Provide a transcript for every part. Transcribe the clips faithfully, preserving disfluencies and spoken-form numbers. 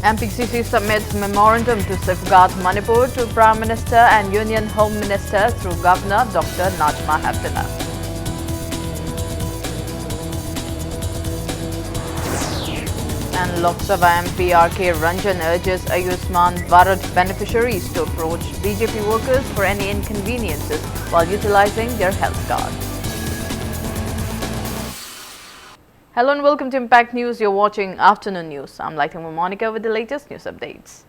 M P C C submits memorandum to safeguard Manipur to Prime Minister and Union Home Minister through Governor Doctor Najma Heptulla. And Lok Sabha M P R K Ranjan urges Ayushman Bharat beneficiaries to approach B J P workers for any inconveniences while utilizing their health card. Hello and welcome to Impact News. You're watching Afternoon News. I'm Laithangma Monica with the latest news updates.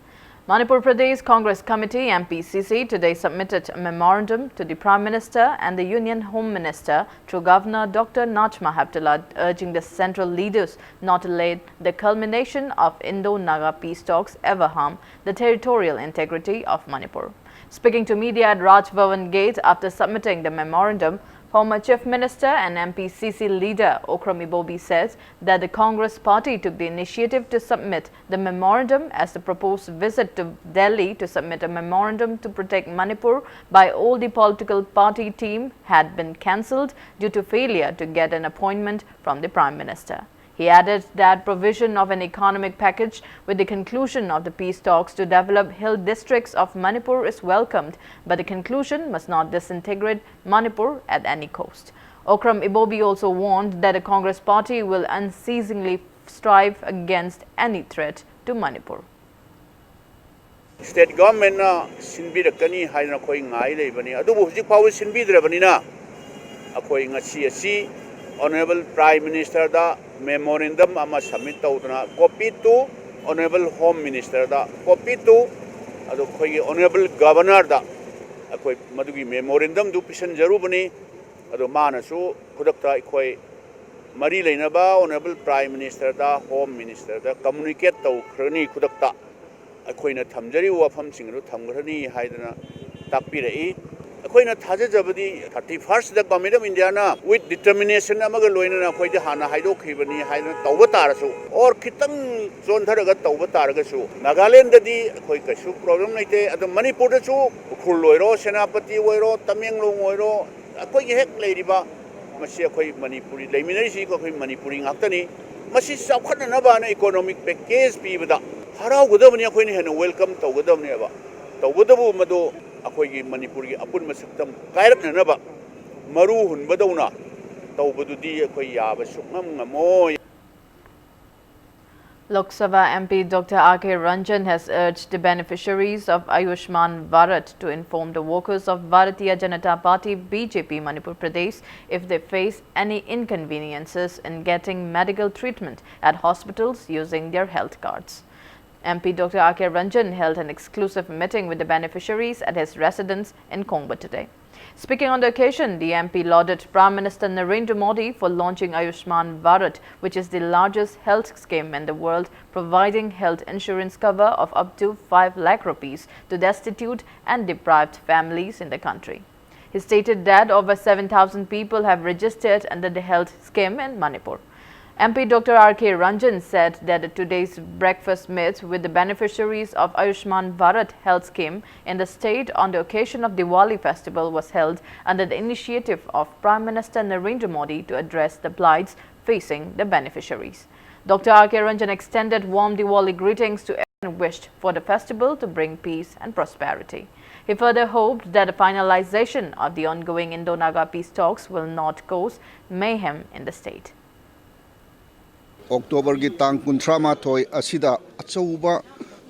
Manipur Pradesh Congress Committee, M P C C, today submitted a memorandum to the Prime Minister and the Union Home Minister through Governor Doctor Najma Heptulla, urging the central leaders not to let the culmination of Indo-Naga peace talks ever harm the territorial integrity of Manipur. Speaking to media at Raj Bhavan Gate after submitting the memorandum, former Chief Minister and M P C C leader Okram Ibobi says that the Congress party took the initiative to submit the memorandum, as the proposed visit to Delhi to submit a memorandum to protect Manipur by all the political party team had been cancelled due to failure to get an appointment from the Prime Minister. He added that provision of an economic package with the conclusion of the peace talks to develop hill districts of Manipur is welcomed, but the conclusion must not disintegrate Manipur at any cost. Okram Ibobi also warned that the Congress party will unceasingly strive against any threat to Manipur. State governmentꯅ ꯁꯤꯟꯕꯤꯔꯛꯀꯅꯤ ꯍꯥꯏꯗꯅ ꯑꯩꯈꯣꯏ ꯉꯥꯏ ꯂꯩꯕꯅꯤ꯫ ꯑꯗꯨꯕꯨ ꯍꯧꯖꯤꯛ ꯐꯥꯎꯕ ꯁꯤꯟꯕꯤꯗ꯭ꯔꯕꯅꯤꯅ ꯑꯩꯈꯣꯏ ꯉꯁꯤ ꯑꯁꯤ Honourable Prime Ministerꯗ memorandum ꯑꯃ submit ꯇꯧꯗꯅ, copy to Honourable Home Ministerꯗ, copy to ꯑꯗꯨ ꯑꯩꯈꯣꯏꯒꯤ Honourable Governorꯗ ꯑꯩꯈꯣꯏ ꯃꯗꯨꯒꯤ memorandumꯗꯨ ꯄꯤꯁꯤꯟꯖꯔꯨꯕꯅꯤ꯫ ꯑꯗꯣ ꯃꯥꯅꯁꯨ ꯈꯨꯗꯛꯇ ꯑꯩꯈꯣꯏ ꯃꯔꯤ ꯂꯩꯅꯕ Honourable Prime Ministerꯗ, Home Ministerꯗ communicate ꯇꯧꯈ꯭ꯔꯅꯤ, ꯈꯨꯗꯛꯇ ꯑꯩꯈꯣꯏꯅ ꯊꯝꯖꯔꯤꯕ ꯋꯥꯐꯝꯁꯤꯡ ꯑꯗꯨ ꯊꯝꯈ꯭ꯔꯅꯤ ꯍꯥꯏꯗꯅ ꯇꯥꯛꯄꯤꯔꯛꯏ꯫ ꯑꯩꯈꯣꯏꯅ ꯊꯥꯖꯖꯕꯗꯤ thirty firstꯗ Government of Indiaꯅ with determination ꯑꯃꯒ ꯂꯣꯏꯅꯅ ꯑꯩꯈꯣꯏꯗ ꯍꯥꯟꯅ ꯍꯥꯏꯗꯣꯛꯈꯤꯕꯅꯤ ꯍꯥꯏꯗꯅ ꯇꯧꯕ ꯇꯥꯔꯁꯨ, or ꯈꯤꯇꯪ ꯆꯣꯟꯊꯔꯒ ꯇꯧꯕ ꯇꯥꯔꯒꯁꯨ, ꯅꯥꯒꯥꯂꯦꯟꯗꯗꯤ ꯑꯩꯈꯣꯏ ꯀꯩꯁꯨ problem ꯂꯩꯇꯦ꯫ ꯑꯗꯣ ꯃꯅꯤꯄꯨꯔꯗꯁꯨ ꯎꯈ꯭ꯔꯨꯜ ꯑꯣꯏꯔꯣ, ꯁꯦꯅꯥꯄꯇꯤ ꯑꯣꯏꯔꯣ, ꯇꯃꯦꯡꯂꯣꯡ ꯑꯣꯏꯔꯣ, ꯑꯩꯈꯣꯏꯒꯤ ꯍꯦꯛ ꯂꯩꯔꯤꯕ, ꯃꯁꯤ ꯑꯩꯈꯣꯏ ꯃꯅꯤꯄꯨꯔꯤ ꯂꯩꯃꯤꯟꯅꯔꯤꯁꯤ ꯑꯩꯈꯣꯏ ꯃꯅꯤꯄꯨꯔꯤ ꯉꯥꯛꯇꯅꯤ꯫ ꯃꯁꯤ ꯆꯥꯎꯈꯠꯅꯅꯕꯅ economic package ꯄꯤꯕꯗ ꯍꯔꯥꯎꯒꯗꯕꯅꯤ, ꯑꯩꯈꯣꯏꯅ ꯍꯦꯟꯅ welcome ꯇꯧꯒꯗꯕꯅꯦꯕ꯫ ꯇꯧꯕꯇꯕꯨ ꯃꯗꯨ ꯑꯩꯈꯣꯏꯒꯤ ꯃꯅꯤꯄꯨꯔꯒꯤ ꯑꯄꯨꯟꯕ ꯁꯛꯇꯝ ꯀꯥꯏꯔꯛꯅꯅꯕ ꯃꯔꯨ ꯍꯨꯟꯕꯗꯧꯅ ꯇꯧꯕꯗꯨꯗꯤ ꯑꯩꯈꯣꯏ ꯌꯥꯕ ꯁꯨꯡꯉꯝ ꯉꯝꯃꯣꯏ꯫ Lok Sabha M P Doctor R K Ranjan has urged the beneficiaries of Ayushman Bharat to inform the workers of Bharatiya Janata Party, B J P, Manipur Pradesh if they face any inconveniences in getting medical treatment at hospitals using their health cards. M P Doctor R K Ranjan held an exclusive meeting with the beneficiaries at his residence in Khongba today. Speaking on the occasion, the M P lauded Prime Minister Narendra Modi for launching Ayushman Bharat, which is the largest health scheme in the world, providing health insurance cover of up to five lakh rupees to destitute and deprived families in the country. He stated that over seven thousand people have registered under the health scheme in Manipur. M P Doctor R K Ranjan said that today's breakfast meet with the beneficiaries of Ayushman Bharat Health Scheme in the state on the occasion of Diwali festival was held under the initiative of Prime Minister Narendra Modi to address the plights facing the beneficiaries. Doctor R K Ranjan extended warm Diwali greetings to everyone and wished for the festival to bring peace and prosperity. He further hoped that the finalization of the ongoing Indo-Naga peace talks will not cause mayhem in the state. ꯑꯣꯛꯇꯣꯕꯔꯒꯤ ꯇꯥꯡ ꯀꯨꯟꯊ꯭ꯔꯥ ꯃꯥꯊꯣꯏ ꯑꯁꯤꯗ ꯑꯆꯧꯕ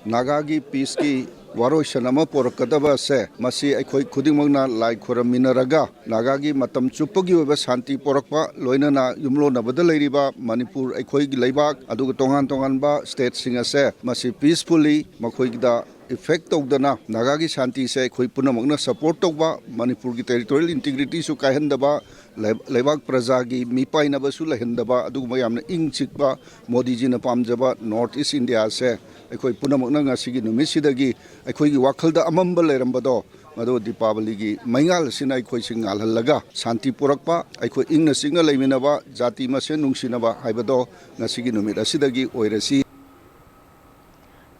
ꯅꯥꯒꯥꯒꯤ ꯄꯤꯁꯀꯤ ꯋꯥꯔꯣꯏꯁꯟ ꯑꯃ ꯄꯣꯔꯛꯀꯗꯕ ꯑꯁꯦ, ꯃꯁꯤ ꯑꯩꯈꯣꯏ ꯈꯨꯗꯤꯡꯃꯛꯅ ꯂꯥꯏ ꯈꯨꯔꯝꯃꯤꯟꯅꯔꯒ ꯅꯥꯒꯥꯒꯤ ꯃꯇꯝ ꯆꯨꯞꯄꯒꯤ ꯑꯣꯏꯕ ꯁꯥꯟꯇꯤ ꯄꯣꯔꯛꯄ, ꯂꯣꯏꯅꯅ ꯌꯨꯝꯂꯣꯟꯅꯕꯗ ꯂꯩꯔꯤꯕ ꯃꯅꯤꯄꯨꯔ ꯑꯩꯈꯣꯏꯒꯤ ꯂꯩꯕꯥꯛ, ꯑꯗꯨꯒ ꯇꯣꯉꯥꯟ ꯇꯣꯉꯥꯟꯕ ꯁ꯭ꯇꯦꯠꯁꯤꯡ ꯑꯁꯦ ꯃꯁꯤ ꯄꯤꯁꯐꯨꯜꯂꯤ ꯃꯈꯣꯏꯗ ꯏꯐꯦꯛ ꯇꯧꯗꯅ ꯅꯥꯒꯥꯒꯤ ꯁꯥꯟꯇꯤꯁꯦ ꯑꯩꯈꯣꯏ ꯄꯨꯝꯅꯃꯛꯅ ꯁꯄꯣꯔꯠ ꯇꯧꯕ, ꯃꯅꯤꯄꯨꯔꯒꯤ ꯇꯦꯔꯤꯇꯣꯔꯤꯌꯦꯜ ꯏꯟꯇꯤꯒ꯭ꯔꯤꯇꯤꯁꯨ ꯀꯥꯏꯍꯟꯗꯕ, ꯂꯩ-, ꯂꯩꯕꯥꯛ ꯄ꯭ꯔꯖꯥꯒꯤ ꯃꯤꯄꯥꯏꯅꯕꯁꯨ ꯂꯩꯍꯟꯗꯕ, ꯑꯗꯨꯒꯨꯝꯕ ꯌꯥꯝꯅ ꯏꯪ ꯆꯤꯛꯄ ꯃꯣꯗꯤꯖꯤꯅ ꯄꯥꯝꯖꯕ ꯅꯣꯔꯠ ꯏꯁ ꯏꯟꯗꯤꯌꯥꯁꯦ ꯑꯩꯈꯣꯏ ꯄꯨꯝꯅꯃꯛꯅ ꯉꯁꯤꯒꯤ ꯅꯨꯃꯤꯠꯁꯤꯗꯒꯤ ꯑꯩꯈꯣꯏꯒꯤ ꯋꯥꯈꯜꯗ ꯑꯃꯝꯕ ꯂꯩꯔꯝꯕꯗꯣ, ꯃꯗꯨ ꯗꯤꯄꯥꯕꯂꯤꯒꯤ ꯃꯩꯉꯥꯜ ꯑꯁꯤꯅ ꯑꯩꯈꯣꯏꯁꯤ ꯉꯥꯜꯍꯜꯂꯒ ꯁꯥꯟꯇꯤ ꯄꯨꯔꯛꯄ, ꯑꯩꯈꯣꯏ ꯏꯪꯅ ꯆꯤꯛꯅ ꯂꯩꯃꯤꯟꯅꯕ, ꯖꯥꯇꯤ ꯃꯁꯦꯟ ꯅꯨꯡꯁꯤꯅꯕ ꯍꯥꯏꯕꯗꯣ ꯉꯁꯤꯒꯤ ꯅꯨꯃꯤꯠ ꯑꯁꯤꯗꯒꯤ ꯑꯣꯏꯔꯁꯤ꯫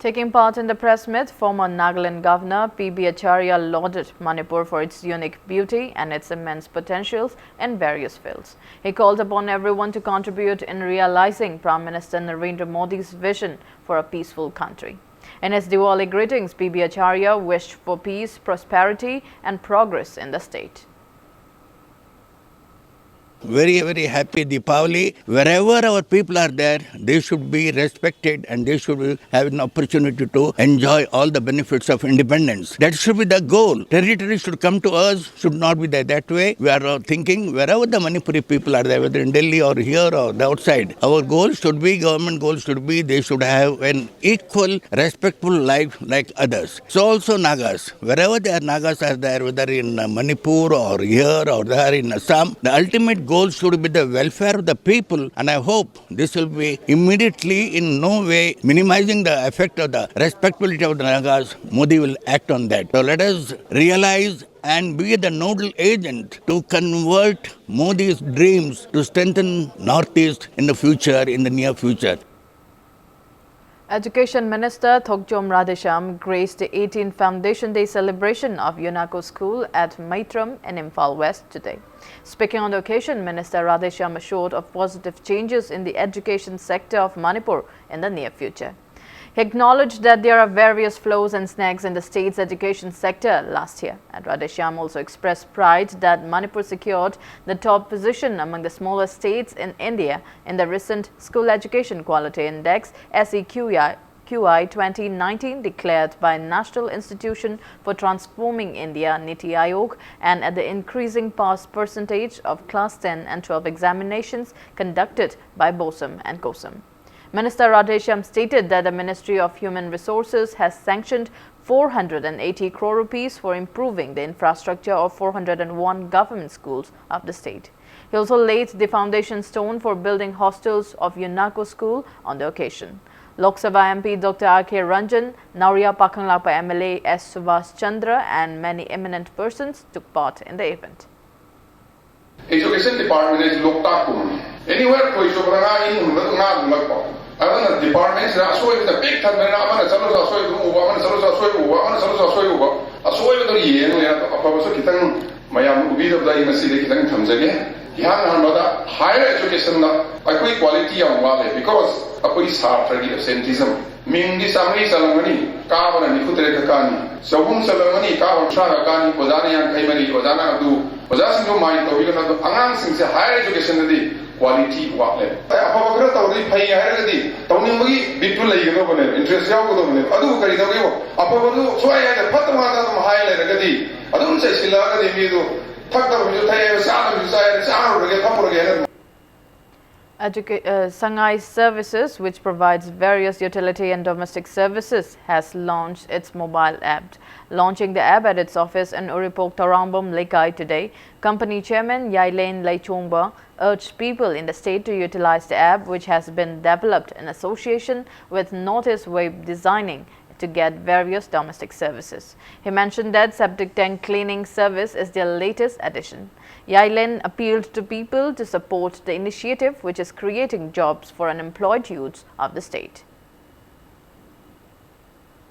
Taking part in the press meet, former Nagaland Governor P B Acharya lauded Manipur for its unique beauty and its immense potentials in various fields. He called upon everyone to contribute in realizing Prime Minister Narendra Modi's vision for a peaceful country. In his Diwali greetings, P B Acharya wished for peace, prosperity, and progress in the state. Very, very happy Deepavali. Wherever our people are there, they should be respected and they should have an opportunity to enjoy all the benefits of independence. That should be the goal. Territory should come to us, should not be that, that way. We are uh, thinking wherever the Manipuri people are there, whether in Delhi or here or the outside, our goal should be, government goal should be, they should have an equal, respectful life like others. So also Nagas, wherever they are, Nagas are there, whether in uh, Manipur or here or there in Assam, the ultimate goal should be the welfare of the people, and I hope this will be immediately in no way minimizing the effect of the respectability of the Nagas. Modi will act on that. So let us realize and be the nodal agent to convert Modi's dreams to strengthen Northeast in the future, in the near future. Education Minister Thokchom Radheshyam graced the eighteenth Foundation Day celebration of UNACO School at Maitram in Imphal West today. Speaking on the occasion, Minister Radheshyam assured of positive changes in the education sector of Manipur in the near future. He acknowledged that there are various flaws and snags in the state's education sector last year, and Radheshyam also expressed pride that Manipur secured the top position among the smaller states in India in the recent School Education Quality Index, S E Q I, Q I twenty nineteen, declared by National Institution for Transforming India, NITI Aayog, and at the increasing pass percentage of class ten and twelve examinations conducted by BOSEM and COSEM. Minister Radheshyam stated that the Ministry of Human Resources has sanctioned four hundred and eighty crore rupees for improving the infrastructure of four hundred and one government schools of the state. He also laid the foundation stone for building hostels of UNACO school on the occasion. Lok Sabha M P Doctor R K Ranjan, Naoriya Pakhanglampa M L A S Subhash Chandra, and many eminent persons took part in the event. Education Department is looked up to. Anywhere koi chok ranga in um ranga lagpa. Awareness department ꯁꯤꯗ ꯑꯁꯣꯏꯕꯗ ꯄꯤꯛ ꯊꯟꯕꯅꯤꯅ ꯑꯃꯅ ꯆꯠꯂꯁꯨ ꯑꯁꯣꯏꯕ ꯑꯗꯨꯝ ꯎꯕ, ꯑꯃꯅ ꯆꯠꯂꯁꯨ ꯑꯁꯣꯏꯕ ꯎꯕ, ꯑꯃꯅ ꯆꯠꯂꯁꯨ ꯑꯁꯣꯏꯕ ꯎꯕ, ꯑꯁꯣꯏꯕꯗꯣ ꯌꯦꯡꯉꯨ ꯌꯥꯗꯕ꯫ ꯑꯐꯕꯁꯨ ꯈꯤꯇꯪ ꯃꯌꯥꯝ ꯎꯕꯤꯗꯕꯗ ꯑꯩ ꯉꯁꯤꯗꯤ ꯈꯤꯇꯪ ꯊꯝꯖꯒꯦ꯫ ꯏꯍꯥꯟ ꯍꯥꯟꯕꯗ higher educationꯗ ꯑꯩꯈꯣꯏ quality ꯌꯥꯝ ꯋꯥꯠꯂꯦ, because ꯑꯩꯈꯣꯏ ꯁꯥꯇ꯭ꯔꯒꯤ absenteeism꯫ ꯃꯤꯡꯗꯤ ꯆꯥꯝꯃꯔꯤ ꯆꯜꯂꯝꯒꯅꯤ, ꯀꯥꯕꯅ ꯅꯤꯐꯨ ꯇꯔꯦꯠ ꯈꯛ ꯀꯥꯅꯤ꯫ ꯆꯍꯨꯝ ꯆꯜꯂꯝꯒꯅꯤ, ꯀꯥꯕ ꯀꯨꯟꯊ꯭ꯔꯥ ꯈꯛ ꯀꯥꯅꯤ꯫ ꯑꯣꯖꯥꯅ ꯌꯥꯡꯈꯩ ꯃꯔꯤ, ꯑꯣꯖꯥꯅ ꯑꯗꯨ꯫ ꯑꯣꯖꯥꯁꯤꯡꯗꯨ mind ꯇꯧꯕꯤꯒꯅꯨ꯫ ꯑꯗꯨ ꯑꯉꯥꯡꯁꯤꯡꯁꯦ higher educationꯗꯗꯤ quality ꯋꯥꯠꯂꯦ꯫ ꯑꯐꯕ ꯈꯔ ꯇꯧꯔꯗꯤ ꯐꯩ ꯍꯥꯏꯔꯒꯗꯤ ꯇꯧꯅꯤꯡꯕꯒꯤ ꯕꯤꯠꯇꯨ ꯂꯩꯒꯗꯧꯕꯅꯦꯕ, interest ꯌꯥꯎꯒꯗꯧꯕꯅꯦꯕ꯫ ꯑꯗꯨꯕꯨ ꯀꯔꯤ ꯇꯧꯒꯦꯕꯨ, ꯑꯐꯕꯗꯨ ꯁꯨꯡꯌꯥ ꯌꯥꯗꯦ, ꯐꯠꯇꯕ ꯉꯥꯛꯇ ꯑꯗꯨꯝ ꯍꯥꯏ ꯂꯩꯔꯒꯗꯤ ꯑꯗꯨꯝ ꯆꯩꯁꯤꯜꯂꯛꯑꯒꯗꯤ ꯃꯤꯗꯨ ꯊꯛꯇꯕꯁꯨ ꯊꯛꯑꯦ, ꯆꯥꯗꯕꯁꯨ ꯆꯥꯏ, ꯆꯥꯔꯨꯔꯒꯦ, ꯊꯛꯎꯔꯒꯦ ꯍꯥꯏꯅ ꯑꯗꯨꯝ Educa- uh, Sangai Services, which provides various utility and domestic services, has launched its mobile app. Launching the app at its office in Uripok Taurambam Lekai today, company chairman Yailen Leichongba urged people in the state to utilize the app, which has been developed in association with Northeast Web Designing to get various domestic services. He mentioned that septic tank cleaning service is their latest addition. Yailen appealed to people to support the initiative, which is creating jobs for unemployed youths of the state.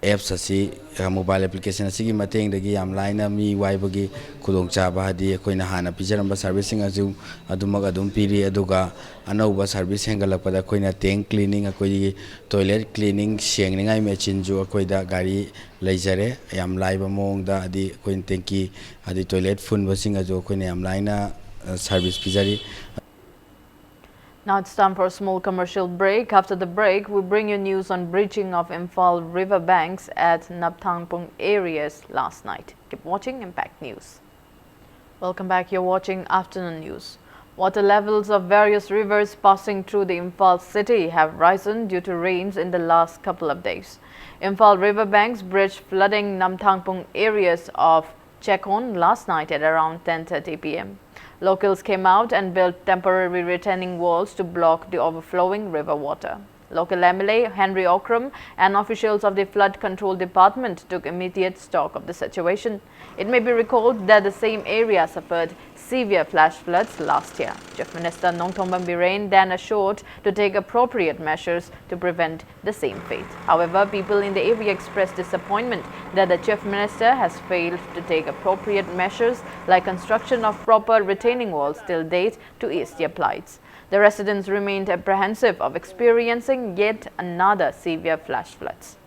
Apps ꯑꯁꯤ, mobile application ꯑꯁꯤꯒꯤ ꯃꯇꯦꯡꯗꯒꯤ ꯌꯥꯝ ꯂꯥꯏꯅ ꯃꯤ ꯋꯥꯏꯕꯒꯤ ꯈꯨꯗꯣꯡꯆꯥꯕ, ꯍꯥꯏꯗꯤ ꯑꯩꯈꯣꯏꯅ ꯍꯥꯟꯅ ꯄꯤꯖꯔꯝꯕ servicing ꯑꯗꯨ ꯑꯗꯨꯃꯛ ꯑꯗꯨꯝ ꯄꯤꯔꯤ꯫ ꯑꯗꯨꯒ ꯑꯅꯧꯕ service ꯍꯦꯟꯒꯠꯂꯛꯄꯗ ꯑꯩꯈꯣꯏꯅ tank cleaning, ꯑꯩꯈꯣꯏꯒꯤ toilet cleaning ꯁꯦꯡꯅꯤꯡꯉꯥꯏ machineꯁꯨ ꯑꯩꯈꯣꯏꯗ ꯒꯥꯔꯤ ꯂꯩꯖꯔꯦ꯫ ꯌꯥꯝ ꯂꯥꯏꯕ ꯃꯑꯣꯡꯗ, ꯍꯥꯏꯗꯤ ꯑꯩꯈꯣꯏꯅ tanki, ꯍꯥꯏꯗꯤ toilet ꯐꯨꯟꯕꯁꯤꯡ ꯑꯗꯨ ꯑꯩꯈꯣꯏꯅ ꯌꯥꯝ ꯂꯥꯏꯅ service ꯄꯤꯖꯔꯤ꯫ Now it's time for a small commercial break. After the break, we bring you news on breaching of Imphal river banks at Napthangpung areas last night. Keep watching Impact News. Welcome back. You're watching Afternoon News. Water levels of various rivers passing through the Imphal city have risen due to rains in the last couple of days. Imphal river banks breached, flooding Namthangpung areas of Chekon last night at around ten thirty p m. Locals came out and built temporary retaining walls to block the overflowing river water. Local M L A Henry Okram and officials of the Flood Control Department took immediate stock of the situation. It may be recalled that the same area suffered severe flash floods last year. Chief Minister Nongthombam Biren then assured to take appropriate measures to prevent the same fate. However, people in the area expressed disappointment that the Chief Minister has failed to take appropriate measures like construction of proper retaining walls till date to ease their plights. The residents remained apprehensive of experiencing yet another severe flash floods.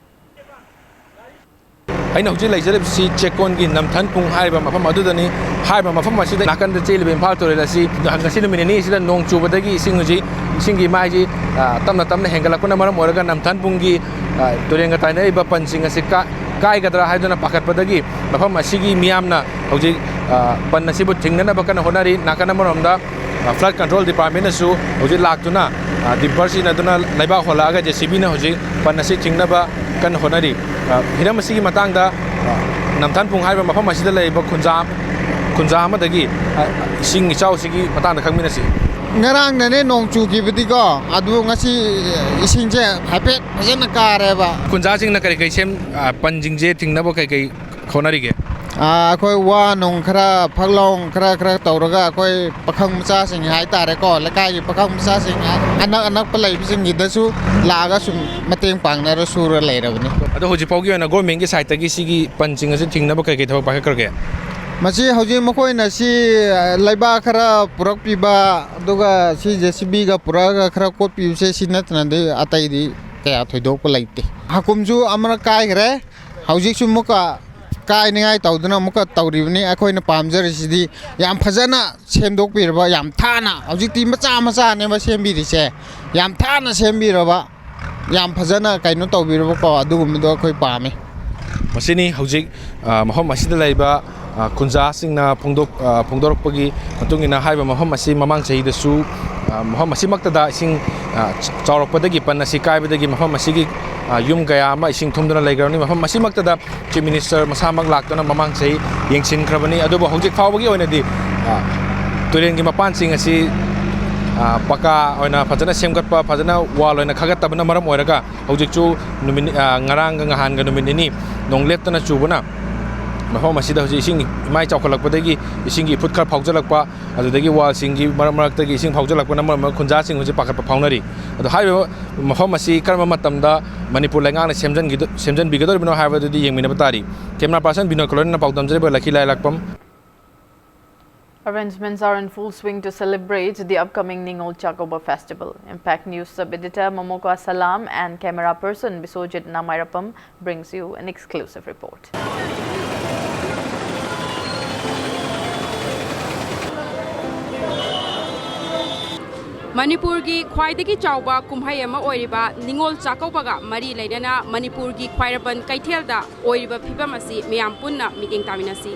ꯑꯩꯅ ꯍꯧꯖꯤꯛ ꯂꯩꯖꯔꯤꯕꯁꯤ ꯆꯦꯛꯀꯣꯟꯒꯤ ꯅꯝꯊꯟꯄꯨꯡ ꯍꯥꯏꯔꯤꯕ ꯃꯐꯝ ꯑꯗꯨꯗꯅꯤ꯫ ꯍꯥꯏꯔꯤꯕ ꯃꯐꯝ ꯑꯁꯤꯗ ꯅꯥꯀꯟꯗ ꯆꯦꯜꯂꯤꯕ ꯏꯝꯐꯥꯜ ꯇꯨꯔꯦꯜ ꯑꯁꯤ ꯉꯁꯤ ꯅꯨꯃꯤꯠ ꯅꯤꯅꯤ ꯑꯁꯤꯗ ꯅꯣꯡ ꯆꯨꯕꯗꯒꯤ ꯏꯁꯤꯡ ꯍꯧꯖꯤꯛ, ꯏꯁꯤꯡꯒꯤ ꯏꯃꯥꯏꯁꯤ, ꯑ, ꯇꯞꯅ ꯇꯞꯅ ꯍꯦꯟꯒꯠꯂꯛꯄꯅ ꯃꯔꯝ ꯑꯣꯏꯔꯒ ꯅꯝꯊꯟꯄꯨꯡꯒꯤ, ꯑ, ꯇꯨꯔꯦꯜꯒ ꯇꯥꯏꯅꯔꯤꯕ ꯄꯟꯁꯤꯡ ꯑꯁꯤ ꯀꯥ-, ꯀꯥꯏꯒꯗ꯭ꯔꯥ ꯍꯥꯏꯗꯨꯅ ꯄꯥꯈꯠꯄꯗꯒꯤ ꯃꯐꯝ ꯑꯁꯤꯒꯤ ꯃꯤꯌꯥꯝꯅ ꯍꯧꯖꯤꯛ, ꯑ, ꯄꯟ ꯑꯁꯤꯕꯨ ꯊꯤꯡꯅꯅꯕ ꯀꯟꯅ ꯍꯣꯠꯅꯔꯤ꯫ ꯅꯥꯀꯟ ꯑꯃꯔꯣꯝꯗ ꯑ, Flood Control Department ꯅꯁꯨ ꯍꯧꯖꯤꯛ ꯂꯥꯛꯇꯨꯅ, ꯑ, dumper ꯁꯤꯖꯤꯟꯅꯗꯨꯅ ꯂꯩꯕꯥꯛ ꯍꯣꯜꯂꯛꯑꯒ JCB ꯅ ꯍꯧꯖꯤꯛ ꯄꯟ ꯑꯁꯤ ꯊꯤꯡꯅꯕ ꯀꯟꯅ ꯍꯣꯠꯅꯔꯤ꯫ ꯑ, ꯍꯤꯔꯝ ꯑꯁꯤꯒꯤ ꯃꯇꯥꯡꯗ, ꯑ, ꯅꯝꯊꯟꯄꯨꯡ ꯍꯥꯏꯔꯤꯕ ꯃꯐꯝ ꯑꯁꯤꯗ ꯂꯩꯔꯤꯕ ꯈꯨꯟꯖꯥ, ꯈꯨꯟꯖꯥ ꯑꯃꯗꯒꯤ, ꯑ, ꯏꯁꯤꯡ ꯏꯆꯥꯎꯁꯤꯒꯤ ꯃꯇꯥꯡꯗ ꯈꯪꯃꯤꯟꯅꯁꯤ꯫ ꯉꯔꯥꯡꯗꯅꯦ ꯅꯣꯡ ꯆꯨꯈꯤꯕꯗꯤꯀꯣ, ꯑꯗꯨ ꯉꯁꯤ ꯏꯁꯤꯡꯁꯦ ꯍꯥꯏꯐꯦꯠ ꯐꯖꯅ ꯀꯥꯔꯦꯕ꯫ ꯈꯨꯟꯖꯥꯁꯤꯡꯅ ꯀꯔꯤ ꯀꯔꯤ ꯁꯦꯝ-, ꯑ, ꯄꯟꯁꯤꯡꯁꯦ ꯊꯤꯡꯅꯕ ꯀꯩ ꯀꯩ ꯍꯣꯠꯅꯔꯤꯒꯦ? ꯑꯥ, ꯑꯩꯈꯣꯏ ꯋꯥ ꯅꯨꯡ ꯈꯔ, ꯐꯛꯂꯣꯡ ꯈꯔ ꯈꯔ ꯇꯧꯔꯒ ꯑꯩꯈꯣꯏ ꯄꯥꯈꯪ ꯃꯆꯥꯁꯤꯡ ꯍꯥꯏꯇꯥꯔꯦꯀꯣ, ꯂꯩꯀꯥꯏꯒꯤ ꯄꯥꯈꯪ ꯃꯆꯥꯁꯤꯡ ꯑꯅꯛ ꯑꯅꯛꯄ ꯂꯩꯕꯁꯤꯡꯒꯤꯗꯁꯨ ꯂꯥꯛꯑꯒ ꯁꯨꯝ ꯃꯇꯦꯡ ꯄꯥꯡꯅꯔ ꯁꯨꯔ ꯂꯩꯔꯕꯅꯤ꯫ ꯑꯗꯣ ꯍꯧꯖꯤꯛ ꯐꯥꯎꯒꯤ ꯑꯣꯏꯅ government ꯀꯤ side ꯇꯒꯤ ꯁꯤꯒꯤ ꯄꯟꯁꯤꯡ ꯑꯁꯤ ꯊꯤꯡꯅꯕ ꯀꯩ ꯀꯩ ꯊꯕꯛ ꯄꯥꯏꯈꯠꯈ꯭ꯔꯒꯦ? ꯃꯁꯤ ꯍꯧꯖꯤꯛ ꯃꯈꯣꯏꯅ ꯁꯤ, ꯑ, ꯂꯩꯕꯥꯛ ꯈꯔ ꯄꯨꯔꯛꯄꯤꯕ, ꯑꯗꯨꯒ ꯁꯤ JCB ꯒ ꯄꯨꯔꯛꯑꯒ ꯈꯔ ꯀꯣꯠꯄꯤꯕꯁꯦ, ꯁꯤ ꯅꯠꯇꯅꯗꯤ ꯑꯇꯩꯗꯤ ꯀꯌꯥ ꯊꯣꯏꯗꯣꯛꯄ ꯂꯩꯇꯦ꯫ ꯍꯥꯀꯨꯝꯁꯨ ꯑꯃꯔꯛ ꯀꯥꯏꯈ꯭ꯔꯦ, ꯍꯧꯖꯤꯛꯁꯨ ꯑꯃꯨꯛꯀ ꯀꯥꯏꯅꯤꯡꯉꯥꯏ ꯇꯧꯗꯨꯅ ꯑꯃꯨꯛꯀ ꯇꯧꯔꯤꯕꯅꯤ꯫ ꯑꯩꯈꯣꯏꯅ ꯄꯥꯝꯖꯔꯤꯁꯤꯗꯤ ꯌꯥꯝ ꯐꯖꯅ ꯁꯦꯝꯗꯣꯛꯄꯤꯔꯕ, ꯌꯥꯝ ꯊꯥꯅ, ꯍꯧꯖꯤꯛꯇꯤ ꯃꯆꯥ ꯃꯆꯥꯅꯦꯕ ꯁꯦꯝꯕꯤꯔꯤꯁꯦ, ꯌꯥꯝ ꯊꯥꯅ ꯁꯦꯝꯕꯤꯔꯕ, ꯌꯥꯝ ꯐꯖꯅ ꯀꯩꯅꯣ ꯇꯧꯕꯤꯔꯕꯀꯣ, ꯑꯗꯨꯒꯨꯝꯕꯗꯣ ꯑꯩꯈꯣꯏ ꯄꯥꯝꯃꯤ꯫ ꯃꯁꯤꯅꯤ ꯍꯧꯖꯤꯛ, ꯑ, ꯃꯐꯝ ꯑꯁꯤꯗ ꯂꯩꯕ, ꯑ, ꯈꯨꯟꯖꯥꯁꯤꯡꯅ ꯐꯣꯡꯗꯣꯛ-, ꯑ, ꯐꯣꯡꯗꯣꯔꯛꯄꯒꯤ ꯃꯇꯨꯡ ꯏꯟꯅ ꯍꯥꯏꯔꯤꯕ ꯃꯐꯝ ꯑꯁꯤ ꯃꯃꯥꯡ ꯆꯍꯤꯗꯁꯨ, ꯑ, ꯃꯐꯝ ꯑꯁꯤꯃꯛꯇꯗ ꯏꯁꯤꯡ, ꯑ, ꯆ-, ꯆꯥꯎꯔꯛꯄꯗꯒꯤ, ꯄꯟ ꯑꯁꯤ ꯀꯥꯏꯕꯗꯒꯤ ꯃꯐꯝ ꯑꯁꯤꯒꯤ, ꯑ, ꯌꯨꯝ ꯀꯌꯥ ꯑꯃ ꯏꯁꯤꯡ ꯊꯨꯝꯗꯨꯅ ꯂꯩꯈ꯭ꯔꯕꯅꯤ꯫ ꯃꯐꯝ ꯑꯁꯤꯃꯛꯇꯗ Chief Minister ꯃꯁꯥꯃꯛ ꯂꯥꯛꯇꯨꯅ ꯃꯃꯥꯡ ꯆꯍꯤ ꯌꯦꯡꯁꯤꯟꯈ꯭ꯔꯕꯅꯤ꯫ ꯑꯗꯨꯕꯨ ꯍꯧꯖꯤꯛ ꯐꯥꯎꯕꯒꯤ ꯑꯣꯏꯅꯗꯤ, ꯑ, ꯇꯨꯔꯦꯜꯒꯤ ꯃꯄꯥꯟꯁꯤꯡ ꯑꯁꯤ, ꯑ, ꯄꯀꯥ ꯑꯣꯏꯅ ꯐꯖꯅ ꯁꯦꯝꯒꯠꯄ, ꯐꯖꯅ ꯋꯥꯜ ꯑꯣꯏꯅ ꯈꯥꯒꯠꯇꯕꯅ ꯃꯔꯝ ꯑꯣꯏꯔꯒ ꯍꯧꯖꯤꯛꯁꯨ ꯅꯨꯃꯤꯠ, ꯑ, ꯉꯔꯥꯡꯒ ꯅꯍꯥꯟꯒ ꯅꯨꯃꯤꯠ ꯅꯤꯅꯤ ꯅꯣꯡ ꯂꯦꯞꯇꯅ ꯆꯨꯕꯅ ꯃꯐꯝ ꯑꯁꯤꯗ ꯍꯧꯖꯤꯛ ꯏꯁꯤꯡ ꯏꯃꯥꯏ ꯆꯥꯎꯈꯠꯂꯛꯄꯗꯒꯤ ꯏꯁꯤꯡꯒꯤ ꯏꯐꯨꯠ ꯈꯔ ꯐꯥꯎꯖꯜꯂꯛꯄ, ꯑꯗꯨꯗꯒꯤ ꯋꯥꯜꯁꯤꯡꯒꯤ ꯃꯔꯛ ꯃꯔꯛꯇꯒꯤ ꯏꯁꯤꯡ ꯐꯥꯎꯖꯜꯂꯛꯄꯅ ꯃꯔꯝ ꯑꯣꯏꯔꯒ ꯈꯨꯟꯖꯥꯁꯤꯡ ꯍꯧꯖꯤꯛ ꯄꯥꯈꯠꯄ ꯐꯥꯎꯅꯔꯤ꯫ ꯑꯗꯣ ꯍꯥꯏꯔꯤꯕ ꯃꯐꯝ ꯑꯁꯤ ꯀꯔꯝꯕ ꯃꯇꯝꯗ ꯃꯅꯤꯄꯨꯔ ꯂꯩꯉꯥꯛꯅ ꯁꯦꯝꯖꯟꯒꯤꯗ-, ꯁꯦꯝꯖꯟꯕꯤꯒꯗꯧꯔꯤꯕꯅꯣ ꯍꯥꯏꯕꯗꯨꯗꯤ ꯌꯦꯡꯃꯤꯟꯅꯕ ꯇꯥꯔꯤ꯫ Camera person ꯕꯤꯅꯣꯏ ꯀꯣꯂꯣꯅꯤꯅ ꯄꯥꯎꯗꯝꯖꯔꯤꯕ ꯂꯩꯈꯤ ꯂꯥꯏꯂꯥꯛꯄꯝ꯫ Arrangements are in full swing to celebrate the upcoming Ningol Chakouba festival. Impact News sub-editor Momoko Salam and camera person Biswajit Namairapam brings you an exclusive report. ꯃꯅꯤꯄꯨꯔꯒꯤ ꯈ꯭ꯋꯥꯏꯗꯒꯤ ꯆꯥꯎꯕ ꯀꯨꯝꯍꯩ ꯑꯃ ꯑꯣꯏꯔꯤꯕ ꯅꯤꯉꯣꯜ ꯆꯥꯛꯀꯧꯕꯒ ꯃꯔꯤ ꯂꯩꯅꯅ ꯃꯅꯤꯄꯨꯔꯒꯤ ꯈ꯭ꯋꯥꯏꯔꯝꯕꯟ ꯀꯩꯊꯦꯜꯗ ꯑꯣꯏꯔꯤꯕ ꯐꯤꯕꯝ ꯑꯁꯤ ꯃꯌꯥꯝ ꯄꯨꯟꯅ ꯃꯤꯠꯌꯦꯡ ꯇꯥꯃꯤꯟꯅꯁꯤ꯫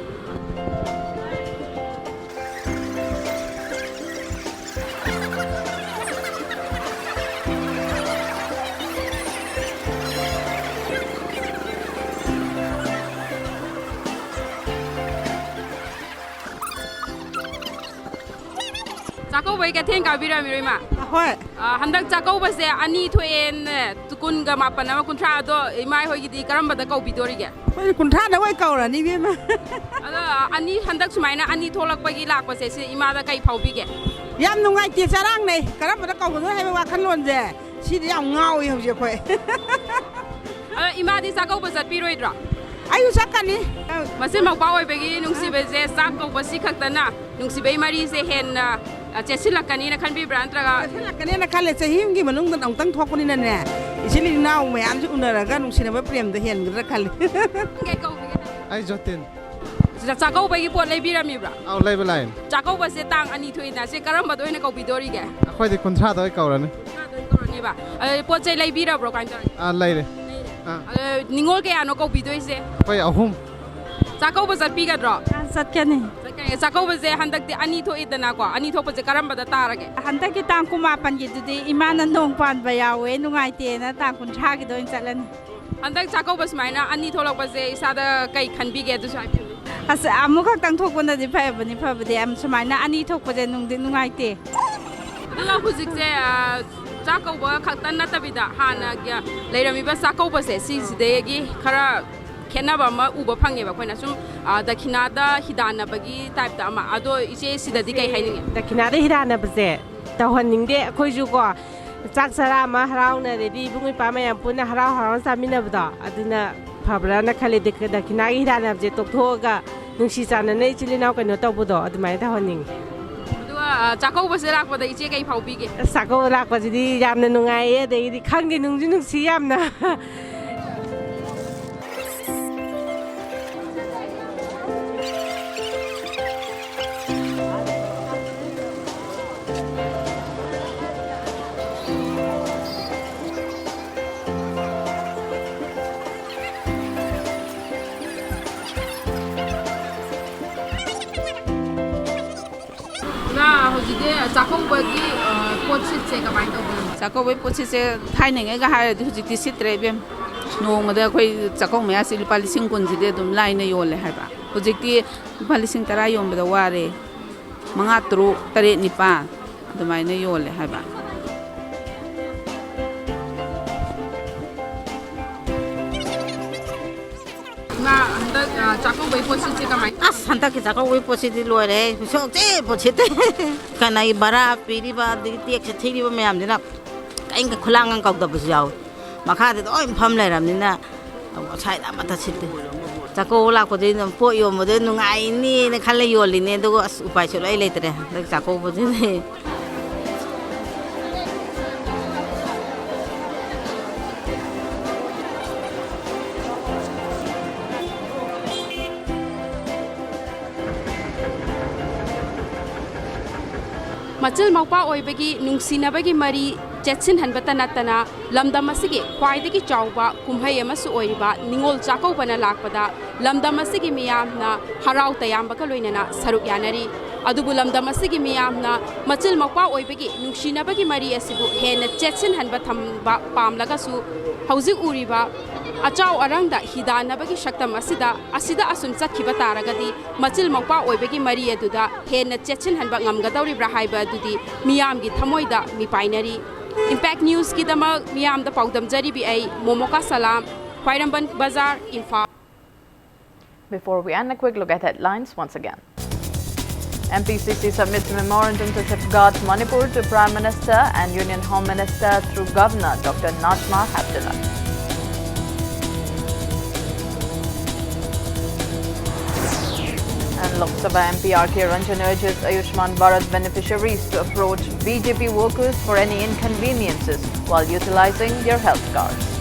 ꯆꯥꯛꯀꯧꯕꯒꯤ ꯀꯩꯊꯦꯜ ꯀꯥꯕꯤꯔꯝꯃꯤꯔꯣ, ꯏꯃꯥ? ꯍꯣꯏ꯫ ꯑ, ꯍꯟꯗꯛ ꯆꯥꯛꯀꯧꯕꯁꯦ ꯑꯅꯤ ꯊꯣꯛꯑꯦꯅ, ꯀꯨꯟꯒ ꯃꯥꯄꯟ ꯑꯃ, ꯀꯨꯟꯊ꯭ꯔꯥ, ꯑꯗꯣ ꯏꯃꯥ ꯍꯣꯏꯒꯤꯗꯤ ꯀꯔꯝꯕꯗ ꯀꯧꯕꯤꯗꯣꯔꯤꯒꯦ? ꯑꯩꯈꯣꯏꯗꯤ ꯀꯨꯟꯊ꯭ꯔꯥꯗ ꯑꯣꯏ ꯀꯧꯔꯅꯤ, ꯏꯕꯦꯝꯃ꯫ ꯑꯗꯣ ꯑꯅꯤ, ꯍꯟꯗꯛ ꯁꯨꯃꯥꯏꯅ ꯑꯅꯤ ꯊꯣꯛꯂꯛꯄꯒꯤ ꯂꯥꯛꯄꯁꯦ, ꯁꯤ ꯏꯃꯥꯗ ꯀꯩ ꯐꯥꯎꯕꯤꯒꯦ? ꯌꯥꯝ ꯅꯨꯡꯉꯥꯏꯇꯦ, ꯆꯔꯥꯡꯅꯩ꯫ ꯀꯔꯝꯕꯗ ꯀꯧꯒꯗꯣꯏꯅꯣ ꯍꯥꯏꯕ ꯋꯥꯈꯜꯂꯣꯟꯁꯦ, ꯁꯤꯗꯤ ꯌꯥꯝ ꯉꯥꯎꯏ ꯍꯧꯖꯤꯛ ꯑꯩꯈꯣꯏ꯫ ꯑꯗꯣ ꯏꯃꯥꯗꯤ ꯆꯥꯛꯀꯧꯕ ꯆꯠꯄꯤꯔꯣꯏꯗ꯭ꯔꯣ? ꯑꯩꯁꯨ ꯆꯠꯀꯅꯤ꯫ ꯃꯆꯤꯟ ꯃꯧꯄ꯭ꯋꯥ ꯑꯣꯏꯕꯒꯤ ꯅꯨꯡꯁꯤꯕꯁꯦ ꯆꯥꯛ ꯀꯧꯕ ꯁꯤ ꯈꯛꯇꯅ ꯅꯨꯡꯁꯤꯕꯩ ꯃꯔꯤꯁꯦ ꯍꯦꯟꯅ, ꯑ, ꯆꯦꯠꯁꯤꯜꯂꯛꯀꯅꯤꯅ ꯈꯟꯕꯤꯕ꯭ꯔꯥ, ꯅꯠꯇ꯭ꯔꯒ? ꯆꯦꯠꯁꯤꯜꯂꯛꯀꯅꯦꯅ ꯈꯜꯂꯦ꯫ ꯆꯍꯤ ꯑꯃꯒꯤ ꯃꯅꯨꯡꯗ ꯑꯃꯨꯛꯇꯪ ꯊꯣꯛꯄꯅꯤꯅꯅꯦ, ꯏꯆꯤꯜ ꯏꯅꯥꯎ ꯃꯌꯥꯝꯁꯦ ꯎꯅꯔꯒ ꯅꯨꯡꯁꯤꯅꯕ ꯄ꯭ꯔꯦꯝꯗꯣ ꯍꯦꯟꯒꯗ꯭ꯔꯥ ꯈꯜꯂꯦ꯫ ꯀꯩ ꯀꯧꯕꯤꯒꯦ? ꯑꯩ ꯖꯣꯇꯤꯟ꯫ ꯆꯥ-, ꯆꯥꯛꯀꯧꯕꯒꯤ ꯄꯣꯠ ꯂꯩꯕꯤꯔꯝꯃꯤꯕ꯭ꯔꯥ? ꯑꯧ, ꯂꯩꯕ ꯂꯥꯛꯏꯅꯦ꯫ ꯆꯥꯛꯀꯧꯕꯁꯦ ꯇꯥꯡ ꯑꯅꯤ ꯊꯣꯛꯏꯅ, ꯁꯤ ꯀꯔꯝꯕꯗ ꯑꯣꯏꯅ ꯀꯧꯕꯤꯗꯣꯔꯤꯒꯦ? ꯑꯩꯈꯣꯏꯗꯤ ꯀꯨꯟꯊ꯭ꯔꯥꯗ ꯑꯣꯏ ꯀꯧꯔꯅꯤ꯫ ꯀꯨꯟꯊ꯭ꯔꯥꯗ ꯑꯣꯏꯅ ꯀꯧꯔꯅꯤꯕ꯫ ꯑꯗꯨꯗꯤ ꯄꯣꯠ ꯆꯩ ꯂꯩꯕꯤꯔꯕ꯭ꯔꯣ? ꯀꯃꯥꯏꯅ ꯇꯧꯔꯒꯦ? ꯑꯥ, ꯂꯩꯔꯦ꯫ ꯂꯩꯔꯦ꯫ ꯑꯥ꯫ ꯑꯗꯣ ꯅꯤꯉꯣꯜ ꯀꯌꯥꯅꯣ ꯀꯧꯕꯤꯗꯣꯏꯁꯦ? ꯑꯩꯈꯣꯏ ꯑꯍꯨꯝ꯫ ꯆꯥꯛꯀꯧꯕ ꯆꯠꯄꯤꯒꯗ꯭ꯔꯣ? ꯑꯥ, ꯆꯠꯀꯅꯤ꯫ ꯆꯠꯀꯅꯤ꯫ ꯆꯥꯛꯀꯧꯕꯁꯦ ꯍꯟꯗꯛꯇꯤ ꯑꯅꯤ ꯊꯣꯛꯏꯗꯅꯀꯣ, ꯑꯅꯤ ꯊꯣꯛꯄꯁꯦ ꯀꯔꯝꯕꯗ ꯇꯥꯔꯒꯦ? ꯍꯟꯗꯛꯀꯤ ꯇꯥꯡ ꯀꯨꯟꯃꯥꯄꯟꯒꯤꯗꯨꯗꯤ ꯏꯃꯥꯅ ꯅꯣꯡ ꯄꯥꯟꯕ ꯌꯥꯎꯋꯦ, ꯅꯨꯡꯉꯥꯏꯇꯦꯅ ꯇꯥꯡ ꯀꯨꯟꯊ꯭ꯔꯥꯒꯤꯗ ꯑꯣꯏꯅ ꯆꯠꯂꯅꯤ꯫ ꯍꯟꯗꯛ ꯆꯥꯛꯀꯧꯕ ꯁꯨꯃꯥꯏꯅ ꯑꯅꯤ ꯊꯣꯛꯂꯛꯄꯁꯦ ꯏꯁꯥꯗ ꯀꯩ ꯈꯟꯕꯤꯒꯦ, ꯑꯗꯨꯁꯨ ꯍꯥꯏꯕꯤꯌꯨ꯫ ꯑꯁ, ꯑꯃꯨꯛꯈꯛꯇꯪ ꯊꯣꯛꯄꯅꯗꯤ ꯐꯕꯅꯤ, ꯐꯕꯗꯤ ꯌꯥꯝ ꯁꯨꯃꯥꯏꯅ ꯑꯅꯤ ꯊꯣꯛꯄꯁꯦ ꯅꯨꯡꯗꯤ ꯅꯨꯡꯉꯥꯏꯇꯦ꯫ ꯑꯗꯨꯒ ꯍꯧꯖꯤꯛꯁꯦ, ꯑ, ꯆꯥꯛ ꯀꯧꯕ ꯈꯛꯇ ꯅꯠꯇꯕꯤꯗ, ꯍꯥꯟꯅꯒꯤ ꯂꯩꯔꯝꯃꯤꯕ ꯆꯥꯛꯀꯧꯕꯁꯦ, ꯁꯤꯁꯤꯗꯒꯤ ꯈꯔ ꯈꯦꯠꯅꯕ ꯑꯃ ꯎꯕ ꯐꯪꯉꯦꯕ꯫ ꯑꯩꯈꯣꯏꯅ ꯁꯨꯝ, ꯑ, ꯗꯈꯤꯅꯥꯗ ꯍꯤꯗꯥꯟꯅꯕꯒꯤ ꯇꯥꯏꯞꯇ ꯑꯃ꯫ ꯑꯗꯣ ꯏꯆꯦ, ꯁꯤꯗꯗꯤ ꯀꯩ ꯍꯥꯏꯅꯤꯡꯉꯤ? ꯗꯈꯤꯅꯥꯗ ꯍꯤꯗꯥꯟꯅꯕꯁꯦ ꯇꯧꯍꯟꯅꯤꯡꯗꯦ꯫ ꯑꯩꯈꯣꯏꯁꯨ ꯀꯣ, ꯆꯥꯛ ꯆꯔꯥ ꯑꯃ ꯍꯔꯥꯎꯅꯔꯗꯤ, ꯏꯕꯨꯡ ꯏꯄ꯭ꯋꯥ ꯃꯌꯥꯝ ꯄꯨꯟꯅ ꯍꯔꯥꯎ ꯍꯔꯥꯎꯅ ꯆꯥꯃꯤꯟꯅꯕꯗꯣ, ꯑꯗꯨꯅ ꯐꯕ꯭ꯔꯥꯅ ꯈꯜꯂꯤ꯫ ꯗꯛ-, ꯗꯈꯤꯅꯥꯒꯤ ꯍꯤꯗꯥꯟꯅꯕꯁꯦ ꯇꯣꯛꯊꯣꯛꯑꯒ, ꯅꯨꯡꯁꯤ ꯆꯥꯟꯅꯅ ꯏꯆꯤꯜ ꯏꯅꯥꯎ ꯀꯩꯅꯣ ꯇꯧꯕꯗꯣ, ꯑꯗꯨꯃꯥꯏꯅ ꯇꯧꯍꯟꯅꯤꯡꯉꯤ꯫ ꯑꯗꯨꯒ, ꯑ, ꯆꯥꯛꯀꯧꯕꯁꯦ ꯂꯥꯛꯄꯗ ꯏꯆꯦ ꯀꯩ ꯐꯥꯎꯕꯤꯒꯦ? ꯑꯁ, ꯆꯥꯛꯀꯧꯕ ꯂꯥꯛꯄꯁꯤꯗꯤ ꯌꯥꯝꯅ ꯅꯨꯡꯉꯥꯏꯌꯦ, ꯑꯗꯒꯤꯗꯤ ꯈꯪꯗꯦ, ꯅꯨꯡꯁꯨ ꯅꯨꯡꯁꯤ ꯌꯥꯝꯅ꯫ ꯏꯃꯥ, ꯍꯧꯖꯤꯛꯇꯤ ꯆꯥꯛꯀꯧꯕꯒꯤ, ꯑ, ꯄꯣꯠ ꯁꯤꯠꯁꯦ ꯀꯃꯥꯏꯅ ꯇꯧꯕꯅꯣ? ꯆꯥꯛꯀꯧꯕꯩ ꯄꯣꯠ ꯁꯤꯠꯁꯦ ꯊꯥꯏꯅꯉꯩꯒ ꯍꯥꯏꯔꯗꯤ ꯍꯧꯖꯤꯛꯇꯤ ꯁꯤꯠꯇ꯭ꯔꯦ, ꯏꯕꯦꯝ꯫ ꯅꯣꯡꯃꯗ ꯑꯩꯈꯣꯏ ꯆꯥꯛꯀꯧ ꯃꯌꯥꯁꯤ ꯂꯨꯄꯥ ꯂꯤꯁꯤꯡ ꯀꯨꯟꯁꯤꯗꯤ ꯑꯗꯨꯝ ꯂꯥꯏꯅ ꯌꯣꯜꯂꯦ ꯍꯥꯏꯕ꯫ ꯍꯧꯖꯤꯛꯇꯤ ꯂꯨꯄꯥ ꯂꯤꯁꯤꯡ ꯇꯔꯥ ꯌꯣꯟꯕꯗ ꯋꯥꯔꯦ꯫ ꯃꯉꯥ, ꯇꯔꯨꯛ, ꯇꯔꯦꯠ, ꯅꯤꯄꯥꯜ ꯑꯗꯨꯃꯥꯏꯅ ꯌꯣꯜꯂꯦ ꯍꯥꯏꯕ꯫ ꯏꯃꯥ, ꯍꯟꯗꯛ, ꯑ, ꯆꯥꯛꯀꯧꯕꯩ ꯄꯣꯠꯁꯤꯠꯁꯦ ꯀꯃꯥꯏ? ꯑꯁ, ꯍꯟꯗꯛꯀꯤ ꯆꯥꯛꯀꯧꯕꯒꯤ ꯄꯣꯠꯁꯤꯗꯤ ꯂꯣꯏꯔꯦ꯫ ꯄꯨꯁꯣꯛꯁꯦ ꯄꯣꯠꯁꯤꯠꯇꯦ꯫ ꯀꯅꯥꯒꯤ ꯚꯔꯥ ꯄꯤꯔꯤꯕ, ꯑꯗꯒꯤ ꯇꯦꯛꯁ ꯊꯤꯔꯤꯕ ꯃꯌꯥꯝꯁꯤꯅ ꯀꯔꯤꯝꯇ ꯈꯨꯂꯥꯡꯒ ꯀꯧꯗꯕꯁꯨ ꯌꯥꯎꯋꯤ꯫ ꯃꯈꯥꯗ ꯂꯣꯏ ꯐꯝ ꯂꯩꯔꯕꯅꯤꯅ ꯑꯁ꯭ꯋꯥꯏꯗ ꯑꯃꯠꯇ ꯁꯤꯠꯇꯦ꯫ ꯆꯥꯛꯀꯧꯕ ꯂꯥꯛꯄꯗꯩ ꯑꯗꯨꯝ ꯄꯣꯠ ꯌꯣꯟꯕꯗꯩ ꯅꯨꯡꯉꯥꯏꯅꯤꯅ ꯈꯜꯂ ꯌꯣꯜꯂꯤꯅꯦ, ꯑꯗꯨꯒ ꯑꯁ, ꯎꯄꯥꯏ ꯁꯨꯡꯂꯩ ꯂꯩꯇ꯭ꯔꯦ ꯍꯟꯗꯛ ꯆꯥꯛꯀꯧꯕꯁꯤꯗꯤ꯫ ꯃꯆꯤꯜ ꯃꯧꯄ꯭ꯋꯥ ꯑꯣꯏꯕꯒꯤ ꯅꯨꯡꯁꯤꯅꯕꯒꯤ ꯃꯔꯤ ꯆꯦꯠꯁꯤꯟꯍꯟꯕꯇ ꯅꯠꯇꯅ, ꯂꯝꯗꯝ ꯑꯁꯤꯒꯤ ꯈ꯭ꯋꯥꯏꯗꯒꯤ ꯆꯥꯎꯕ ꯀꯨꯝꯍꯩ ꯑꯃꯁꯨ ꯑꯣꯏꯔꯤꯕ ꯅꯤꯉꯣꯜ ꯆꯥꯛꯀꯧꯕꯅ ꯂꯥꯛꯄꯗ ꯂꯝꯗꯝ ꯑꯁꯤꯒꯤ ꯃꯤꯌꯥꯝꯅ ꯍꯔꯥꯎ ꯇꯌꯥꯝꯕꯒ ꯂꯣꯏꯅꯅ ꯁꯔꯨꯛ ꯌꯥꯅꯔꯤ꯫ ꯑꯗꯨꯕꯨ ꯂꯝꯗꯝ ꯑꯁꯤꯒꯤ ꯃꯤꯌꯥꯝꯅ ꯃꯆꯤꯜ ꯃꯧꯄ꯭ꯋꯥ ꯑꯣꯏꯕꯒꯤ ꯅꯨꯡꯁꯤꯅꯕꯒꯤ ꯃꯔꯤ ꯑꯁꯤꯕꯨ ꯍꯦꯟꯅ ꯆꯦꯠꯁꯤꯟꯍꯟꯕ ꯊꯝꯕ ꯄꯥꯝꯂꯒꯁꯨ, ꯍꯧꯖꯤꯛ ꯎꯔꯤꯕ ꯑꯆꯥꯎ ꯑꯔꯥꯡꯗ ꯍꯤꯗꯥꯟꯅꯕꯒꯤ ꯁꯛꯇꯝ ꯑꯁꯤꯗ, ꯑꯁꯤꯗ ꯑꯁꯨꯝ ꯆꯠꯈꯤꯕ ꯇꯥꯔꯒꯗꯤ, ꯃꯆꯤꯜ ꯃꯧꯄ꯭ꯋꯥ ꯑꯣꯏꯕꯒꯤ ꯃꯔꯤ ꯑꯗꯨꯗ ꯍꯦꯟꯅ ꯆꯦꯠꯁꯤꯟꯍꯟꯕ ꯉꯝꯒꯗꯧꯔꯤꯕ꯭ꯔꯥ ꯍꯥꯏꯕ ꯑꯗꯨꯗꯤ ꯃꯤꯌꯥꯝꯒꯤ ꯊꯃꯣꯏꯗ ꯃꯤꯄꯥꯏꯅꯔꯤ꯫ Impact Newsꯀꯤꯗꯃꯛ ꯃꯤꯌꯥꯝꯗ ꯄꯥꯎꯗꯝꯖꯔꯤꯕꯤ ꯑꯩ ꯃꯣꯃꯣꯀꯥ ꯁꯂꯥꯝ, ꯈ꯭ꯋꯥꯏꯔꯝꯕꯟ ꯕꯖꯥꯔ, Imphal. Before we end, a quick look at headlines once again. M P C C submits memorandum to safeguard Manipur to Prime Minister and Union Home Minister through Governor Doctor Najma Heptulla. And Lok Sabha M P R K Ranjan urges Ayushman Bharat beneficiaries to approach B J P workers for any inconveniences while utilizing their health cards.